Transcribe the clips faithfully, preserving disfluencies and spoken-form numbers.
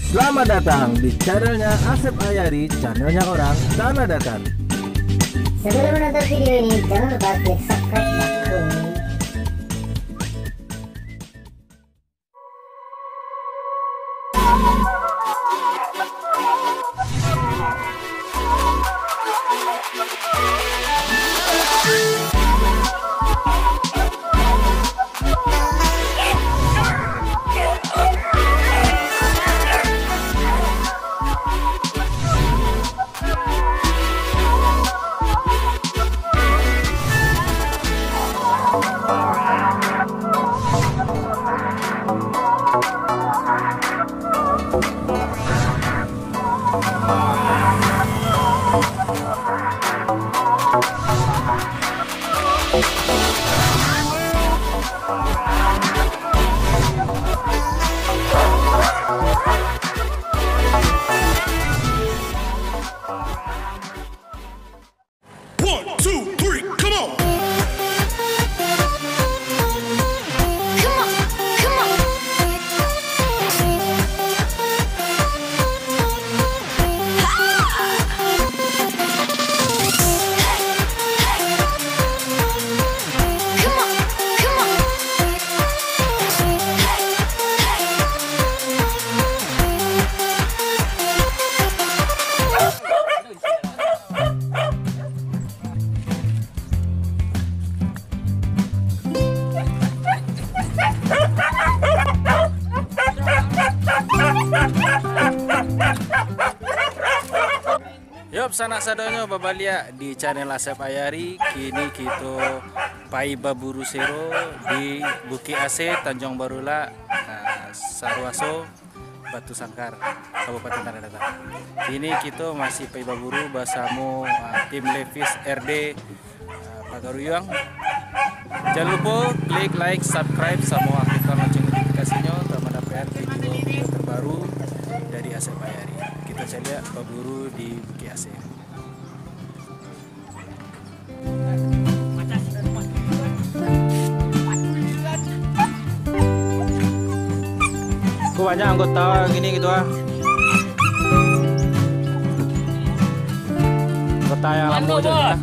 Selamat datang di channelnya Asep Ayari, channelnya orang Tanah Datar. Sebelum menonton video ini, jangan lupa klik subscribe dan komen. One, two, three, come on! Come on, come on. Come on, come on. Yo, sanak sadonyo, babaliak di channel Asep Ayari. Kini kito pai baburu sero di Bukik Aseh, Tanjuang Barulak, ah, Saruaso, Batu Sangkar, Kabupaten Tanah Datar. Kini kito masih pai baburu basamo, ah, tim Levis R D, ah, Pagaruyuang. Jan lupo klik like, subscribe, samo aktifkan lonceng notifikasinyo, untuak mandapek-an video-video terbaru dari Asep Ayari. Kito caliak baburu di Bukik Aseh. Kok banyak anggota gini gitu ah. Anggota yang lama aja ya.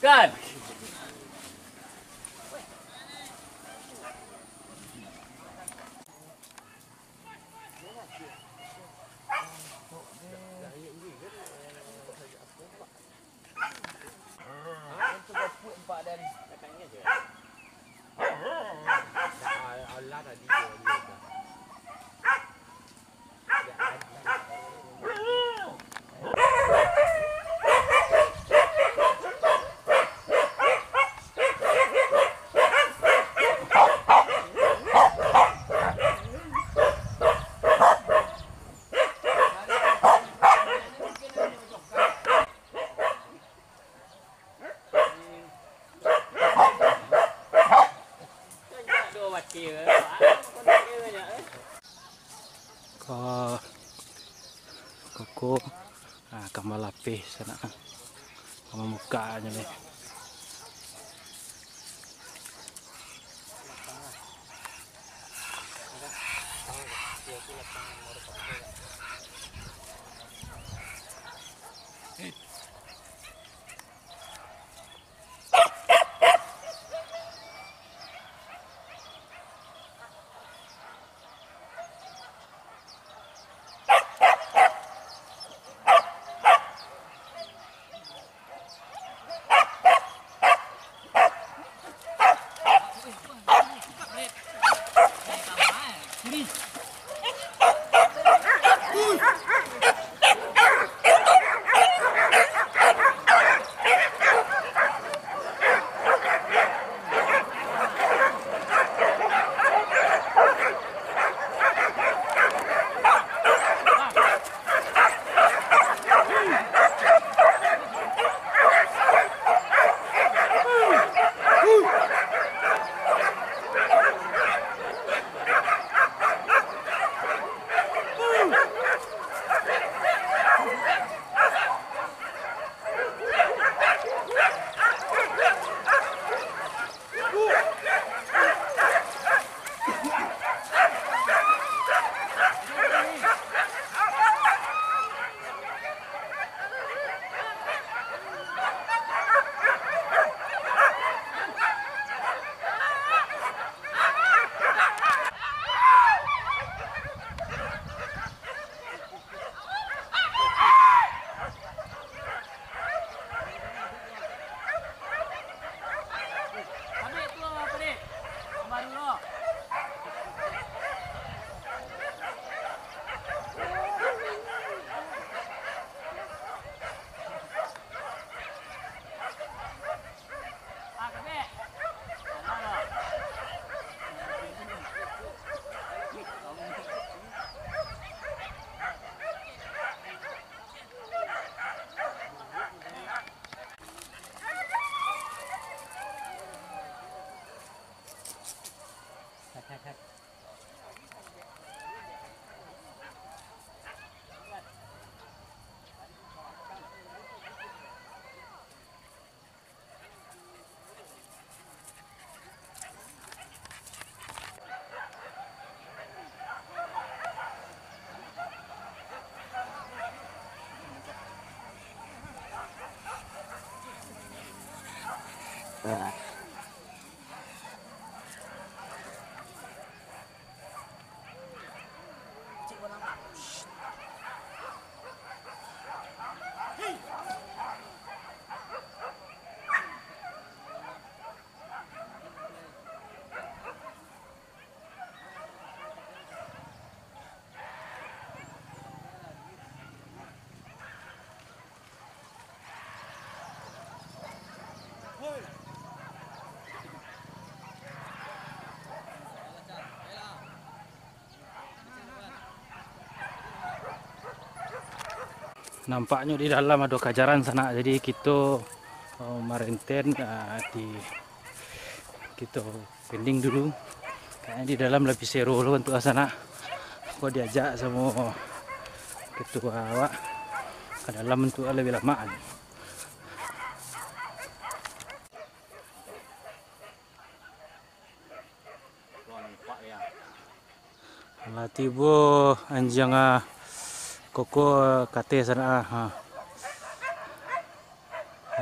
Kan. Ko, koko, ah, ka malapeh sanak, ah. Ka mamukaknyo lai. Nampaknyo di dalam ado kajaran sanak, jadi kito, eh, marenten, eh, di, kito pending dulu. Kayaknyo di dalam labiah seru lo bantuak sanak. Ko diajak samo ketua awak ka dalam bantuak labiah lamak. Lah tibo anjiang, ah, koko, ah, ka ateh sanak, ah, ha.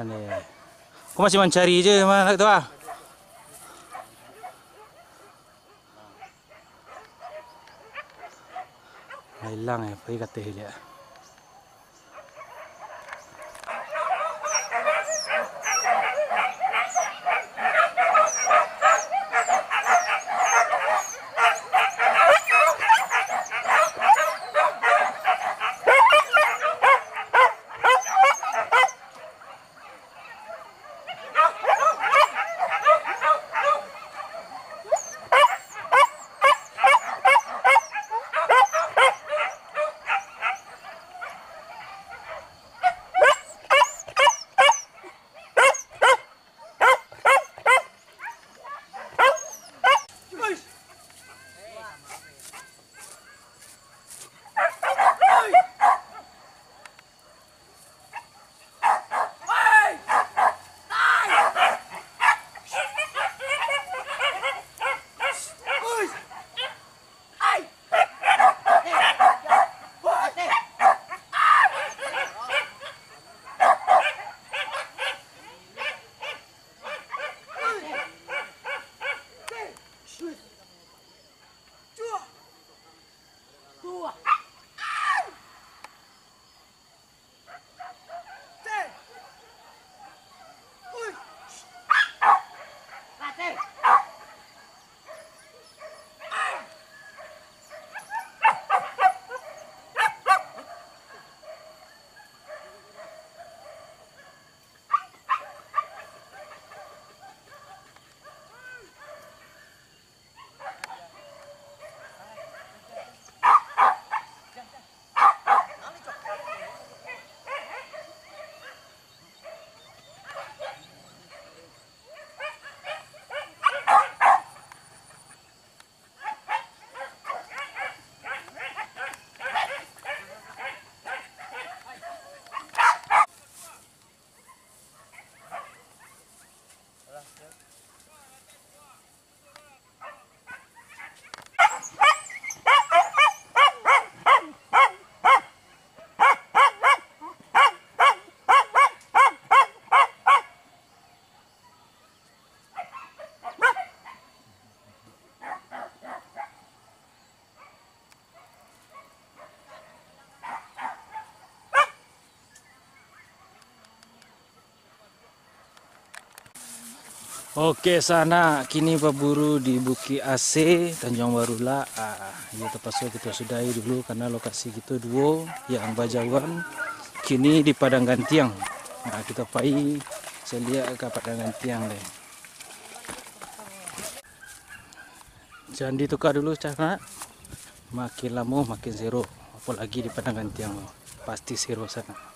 Ane. Ko masih mancari je, mah, tu ah. Lah ilang, eh, pai ka ateh liak. Oke, sanak, kini baburu di Bukik Asih, Tanjuang Barulak. Ah, iyo tapaso kito sudahi dulu karano lokasi kito duo yang bajauhan. Kini di Padang Gantiang. Nah, kito pai saliak ka Padang Gantiang deh. Jan dituka dulu, sanak. Makin lamo makin sero, apolagi di Padang Gantiang tu. Pasti sero sanak.